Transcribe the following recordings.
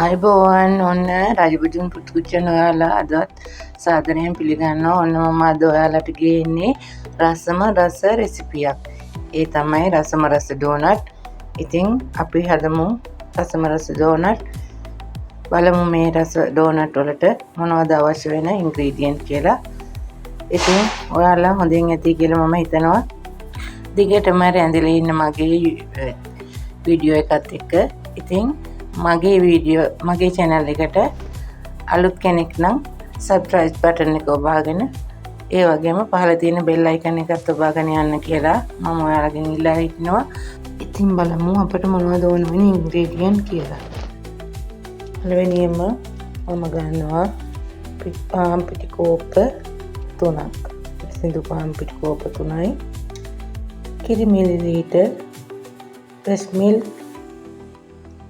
ආයුබෝවන්. ඔන්න රජබුදුන් පුතුජන ඔයාලා අදත් සාදරයෙන් පිළිගන්නවා. ඔන්න මම අද ඔයාලට ගේන්නේ රසම රස රෙසිපියක්. ඒ තමයි රසම රස ඩෝනට්. ඉතින් අපි හදමු රසම රස ඩෝනට්. බලමු මේ රස ඩෝනට් වලට මොනවද අවශ්‍ය වෙන ඉන්ග්‍රීඩියන්ට් කියලා. ඉතින් ඔයාලා හොඳින් ඇති කියලා මම හිතනවා. දිගටම රැඳිලා ඉන්න මගේ වීඩියෝ එකත් එක්ක. ඉතින් මගේ වීඩියෝ මගේ චැනල් එකට අලුත් කෙනෙක් නම් සබ්ස්ක්‍රයිබ් බටන් එක ඔබාගෙන ඒ වගේම පහළ තියෙන බෙල් අයිකන් එකත් ඔබාගෙන යන්න කියලා මම ඔයාලගෙන් ඉල්ලා හිටිනවා. ඉතින් බලමු අපට මොනවද ඕන වෙන ඉන්ග්‍රීඩියන්ට් කියලා. පළවෙනියෙන්ම මම ගන්නවා පාන් පිටි කෝප්ප 3ක්. සිඳු පාන් පිටි කෝප්ප 3යි. කිරි මිලිලීටර් ෆ්‍රෙෂ් මිල්ක්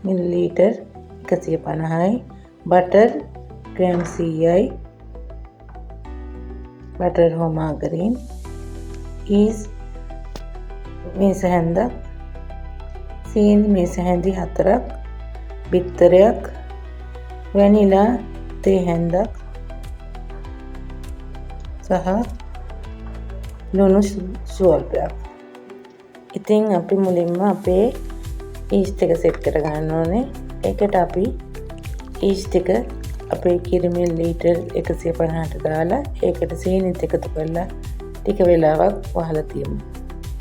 මිලිලීටර් 150යි, බටර් ග්‍රෑම් 100යි, බටර් හෝ මාගරින්, ඊස් මේස හැන්දක්, සීනි මේස හැඳි 4ක්, බිත්තරයක්, වැනිලා තේ හැන්දක් සහ ලුණු ස්වල්පයක්. ඉතින් අපි මුලින්ම අපේ ඊස්ට් එක සෙට් කරගන්න ඕනේ. ඒකට අපි ඊස්ට් එක අපේ කිරි මිලිලීටර් 150ට දාලා ඒකට සීනිත් එකතු කරලා ටික වෙලාවක් වහලා තියමු.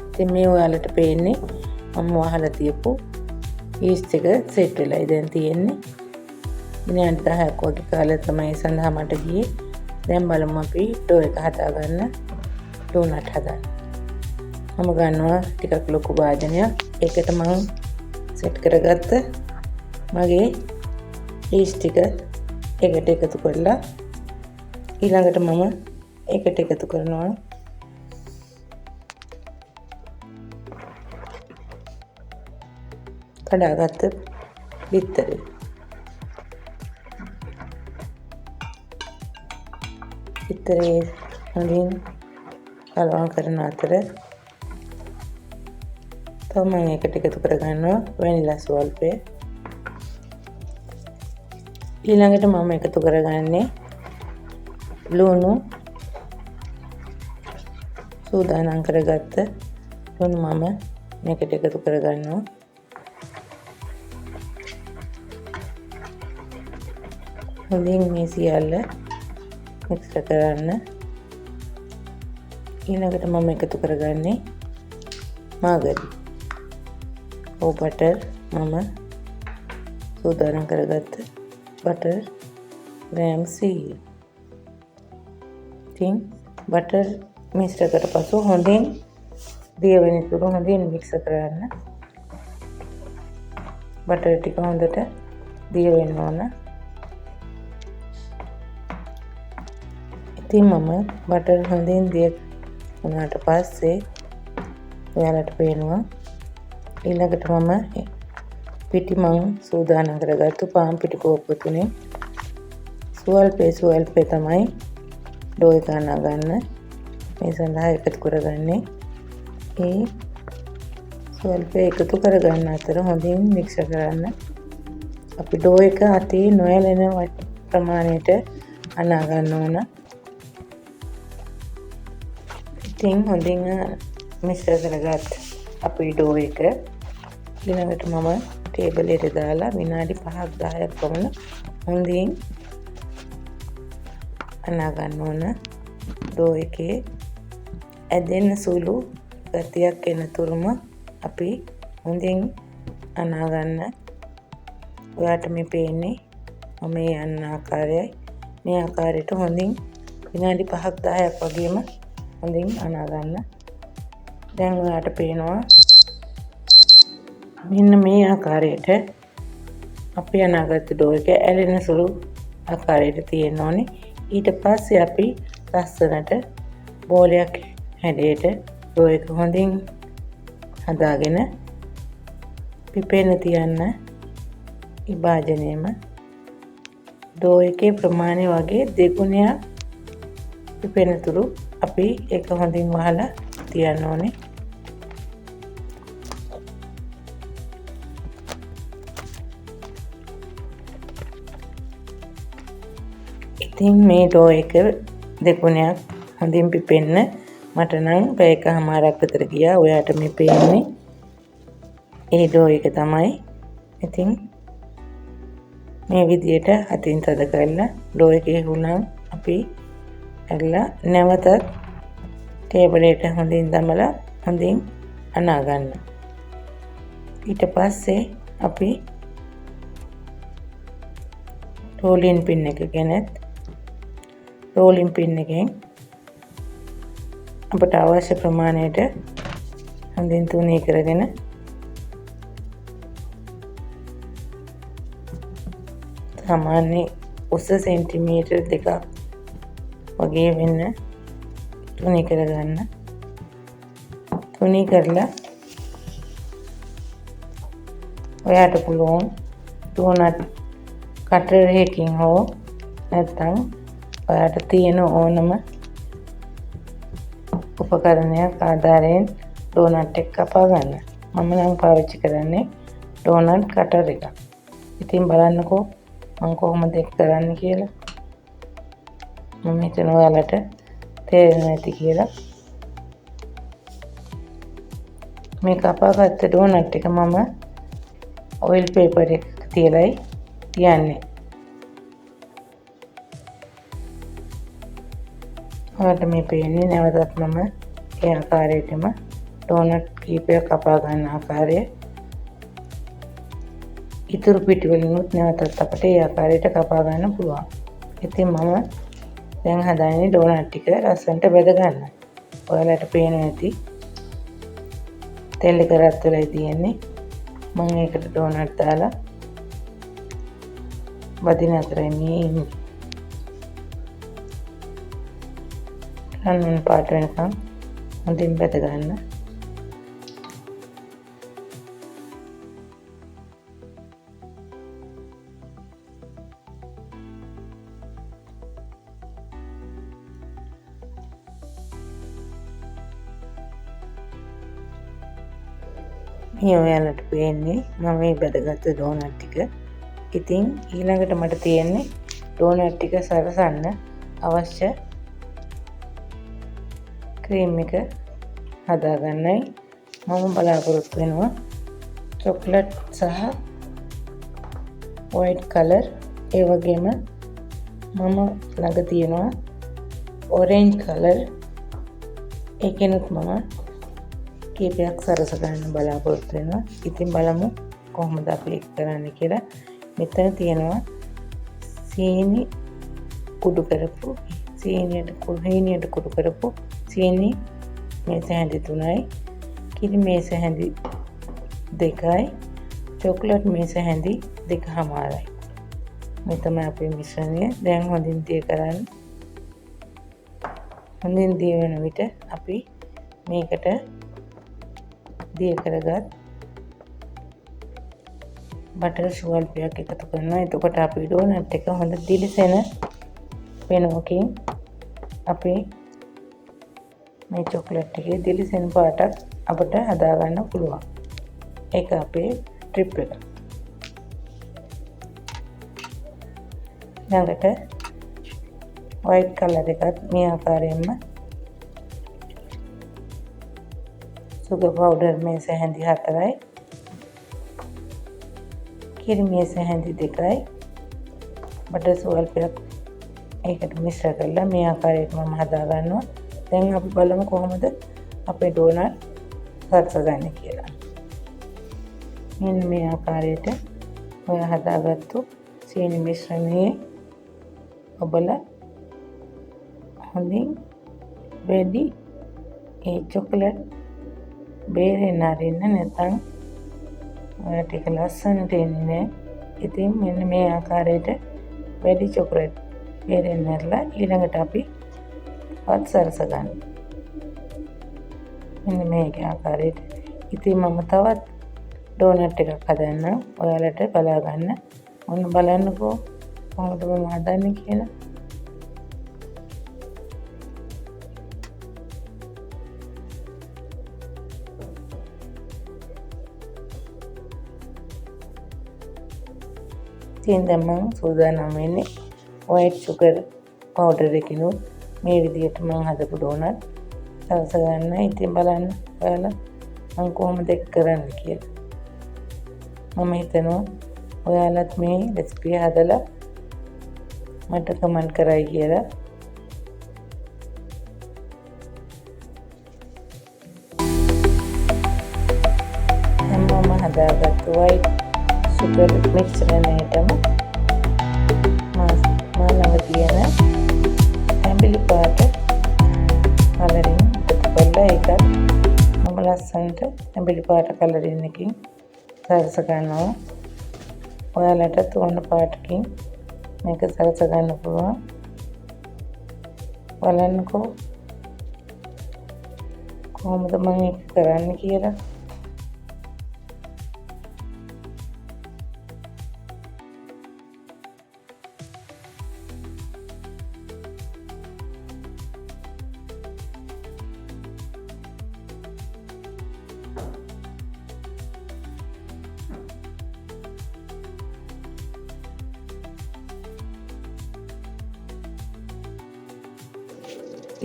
ඉතින් මේ ඔයාලට පේන්නේ මම වහලා තියපු ඊස්ට් එක සෙට් වෙලායි දැන් තියෙන්නේ. විනාඩි 10ක් වගේ කාලයක් තමයි ඒ සඳහා මට ගියේ. දැන් බලමු අපි ඩෝ එක හදාගන්න, ඩෝනට් හදන්න. මම ගන්නවා ටිකක් ලොකු භාජනයක්. ඒකට මං සෙට් කරගත්ත මගේ ඊස්ට් ටික ඒකට එකතු කරලා ඊළඟට මම ඒකට එකතු කරනවා කඩාගත්ත බිත්තරේ. බිත්තරේ හොඳින් කලවම් කරන අතර තව මම ඒකට එකතු කරගන්නවා වැනිලා ස්වල්පය. ඊළඟට මම එකතු කරගන්නේ ලුණු, සූදානම් කරගත්ත ලුණු මම මේකට එකතු කරගන්නවා. හොඳින් මේ සියල්ල මික්ස් කරන්න. ඊළඟට මම එකතු කරගන්නේ මාගරින් හෝ බටර්. මම සූදානම් කරගත්ත බටර් ග්‍රෑම් 100. ඉතින් බටර් මිශ්‍ර කර පසු හොඳින් දිය වෙන තුරු හොඳින් මික්ස් කරන්න. බටර් ටික හොඳට දිය වෙන්න ඕන. ඉතින් මම බටර් හොඳින් දිය වුණාට පස්සේ ඔයාලට පේනවා ඊළඟට මම පිටි මං සූදානම් කරගත්තු පාන් පිටි කෝප්ප තුනෙන් සුවල්පේ සුවල්පේ තමයි ඩෝ එක අනාගන්න මේ සඳහා එකතු කරගන්නේ. ඒ සුවල්පේ එකතු කරගන්න අතර හොඳින් මික්ස් කරන්න. අපි ඩෝ එක අතේ නොයැලෙන ප්‍රමාණයට අනාගන්න ඕන. ඉතින් හොඳින් මිශ්‍ර කරගත් අපේ ඩෝ එක ඊළඟට මම ටේබල් එකට දාලා විනාඩි 5ක් 10ක් පමණ හොඳින් අනා ගන්න ඕන. ඩෝ එකේ ඇදෙන සුළු ගතියක් එන තුරුම අපි හොඳින් අනා ගන්න. ඔයාට මේ පේන්නේ මම මේ යන ආකාරයයි. මේ ආකාරයට හොඳින් විනාඩි 5ක් 10ක් වගේම හොඳින් අනා ගන්න. දැන් ඔයාට පේනවා මෙන්න මේ ආකාරයට අපි අනාගත ඩෝ එක ඇලෙන සුළු ආකාරයට තියෙන්න ඕනේ. ඊට පස්සේ අපි ලස්සනට බෝලයක් හැඩයට ඩෝ එක හොඳින් හදාගෙන පිපෙන්න තියන්න. ඒ භාජනයේම ඩෝ එකේ ප්‍රමාණය වගේ දෙගුණයක් පිපෙන තුරු අපි ඒක හොඳින් වහලා තියන්න ඕනේ. ඉතින් මේ ඩෝ එක දෙගුණයක් හොඳින් පිපෙන්න මට නම් පැය එකහමාරක් විතර ගියා. ඔයාට මේ පේන්නේ ඒ ඩෝ එක තමයි. ඉතින් මේ විදියට අතින් තද කරලා ඩෝ එකේ හුලං අපි ඇරලා නැවතත් ටේබලයට හොඳින් දමලා හොඳින් අනා ගන්න. ඊට පස්සේ අපි රෝලින් පින් එක ගෙනත් රෝලින් පින් එකෙන් අපට අවශ්‍ය ප්‍රමාණයට හොඳින් තුනී කරගෙන සාමාන්‍ය උස සෙන්ටිමීටර් 2 වගේ වෙන්න තුනී කරගන්න. තුනී කරලා ඔයාට පුළුවන් ඩෝනට් කටර් එකකින් හෝ නැත්නම් ඔයාට තියෙන ඕනම උපකරණයක් ආධාරයෙන් ඩෝනට් එක කපා ගන්න. මම නම් පාවිච්චි කරන්නේ ඩෝනට් කටර් එකක්. ඉතින් බලන්නකෝ මං කොහොමද ඒක කරන්නේ කියලා. මම හිතනවා ඔයාලට තේරෙනවා ඇති කියලා. මේ කපාගත්ත ඩෝනට් එක මම ඔයිල් පේපර් එකක තියලයි තියන්නේ. ඔයාලට මේ පේන්නේ නැවතත් මම ඒ ආකාරයටම ඩෝනට් කීපයක් කපා ගන්න ආකාරය. ඉතුරු පිටි වලිනුත් නැවතත් අපට ඒ ආකාරයට කපා ගන්න පුළුවන්. ඉතින් මම දැන් හදන්නේ ඩෝනට් ටික ලස්සනට බෙද ගන්න. ඔයාලට පේනවා ඇති තෙල් එක රත් වෙලායි තියෙන්නේ. මම ඒකට ඩෝනට් දාලා බදින අතරයි මේ ඉන්නේ. රන්වන් පාට වෙනකන් හොඳින් බෙද ගන්න. මේ ඔයාලට පේන්නේ මම මේ බැදගත්ත ඩෝනට් ටික. ඉතින් ඊළඟට මට තියෙන්නේ ඩෝනට් ටික සරසන්න අවශ්‍ය ක්‍රීම් එක හදාගන්නයි. මම බලාපොරොත්තු වෙනවා චොක්ලට් සහ වයිට් කලර්, ඒ වගේම මම ළඟ තියෙනවා ඔරෙන්ජ් කලර්. ඒකෙනුත් මම කීපයක් සරස ගන්න බලාපොරොත්තු වෙනවා. ඉතින් බලමු කොහොමද අපි ඒක කරන්නේ කියලා. මෙතන තියෙනවා සීනි කුඩු කරපු, සීනියට හීනියට කුඩු කරපු සීනි මේස හැඳි 3යි, කිරි මේස හැඳි 2යි, චොක්ලට් මේස හැඳි 2.5යි. මේ තමයි අපේ මිශ්‍රණය. දැන් හොඳින් දිය කරන්න. හොඳින් දිය වෙන විට අපි මේකට දිය කරගත් බටර් ස්වල්පයක් එකතු කරනවා. එතකොට අපේ ඩෝනට් එක හොඳ දිලිසෙන වෙනවකින් අපේ මේ චොක්ලට් එකේ දිලිසෙන පාටක් අපට හදාගන්න පුළුවන්. ඒක අපේ ට්‍රිප් එක. ඊළඟට වයිට් කලර් එකත් මේ ආකාරයෙන්ම සුගර් පවුඩර් මේස හැඳි 4යි, කිරි මේස හැඳි 2යි, බටර් ස්වල්පයක් ඒකට මිශ්‍ර කරලා මේ ආකාරයට මම හදා ගන්නවා. දැන් අපි බලමු කොහොමද අපේ ඩෝනට් සරසගන්නේ කියලා. මෙන්න මේ ආකාරයට ඔය හදාගත්තු සීනි මිශ්‍රණයේ ඔබලා හොඳින් වැඩි ඒ චොකලට් බේරෙන්න අරින්න, නැත්නම් ඔයාලට ඒක ලස්සනට එන්නේ නෑ. ඉතින් මෙන්න මේ ආකාරයට වැඩි චොකලට් බේරෙන්න ඇරලා ඊළඟට අපි පත් සරස ගන්න. මෙන්න මේ ආකාරයට. ඉතින් මම තවත් ඩෝනට් එකක් හදන්නම් ඔයාලට බලා ගන්න. ඔන්න බලන්නකෝ කොහොමද මම හදන්නේ කියලා. ඉතින් දැන් මම සූදානම් වෙන්නේ වයිට් සුගර් පවුඩර් එකකිනුත් මේ විදිහට මං හදපු ඩෝනට් සරස ගන්න. ඉතින් බලන්න ඔයාලා මං කොහොමද ඒක කරන්නේ කියලා. මම හිතනවා ඔයාලත් මේ රෙසිපිය හදලා මට කමෙන්ට් කරයි කියලා. දැන් මම හදාගත්තු වයිට් සුගර් මිශ්‍රණයටම මා ළඟ තියෙන තැඹිලි පාට කලරින් එකතු කරලා ඒකත් මම ලස්සනට තැඹිලි පාට කලරින් එකකින් සරස ගන්නවා. ඔයාලටත් ඕන පාටකින් මේක සරස ගන්න පුළුවන්. බලන්නකෝ කොහොමද මම ඒක කරන්නේ කියලා.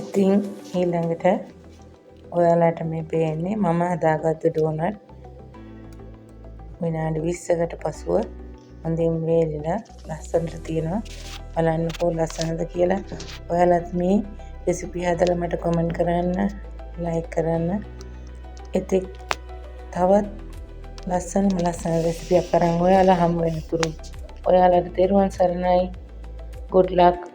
ඉතින් ඊළඟට ඔයාලට මේ පේන්නේ මම හදාගත්තු ඩෝනට් විනාඩි 20කට පසුව හොඳින් වේලිලා ලස්සනට තියෙනවා. බලන්නකෝ ලස්සනද කියලා. ඔයාලත් මේ රෙසිපි හදලා මට කමෙන්ට් කරන්න, ලයික් කරන්න. ඉතින් තවත් ලස්සනම ලස්සන රෙසිපියක් අරන් ඔයාලා හමු වෙනතුරු ඔයාලට තෙරුවන් සරණයි. Good luck.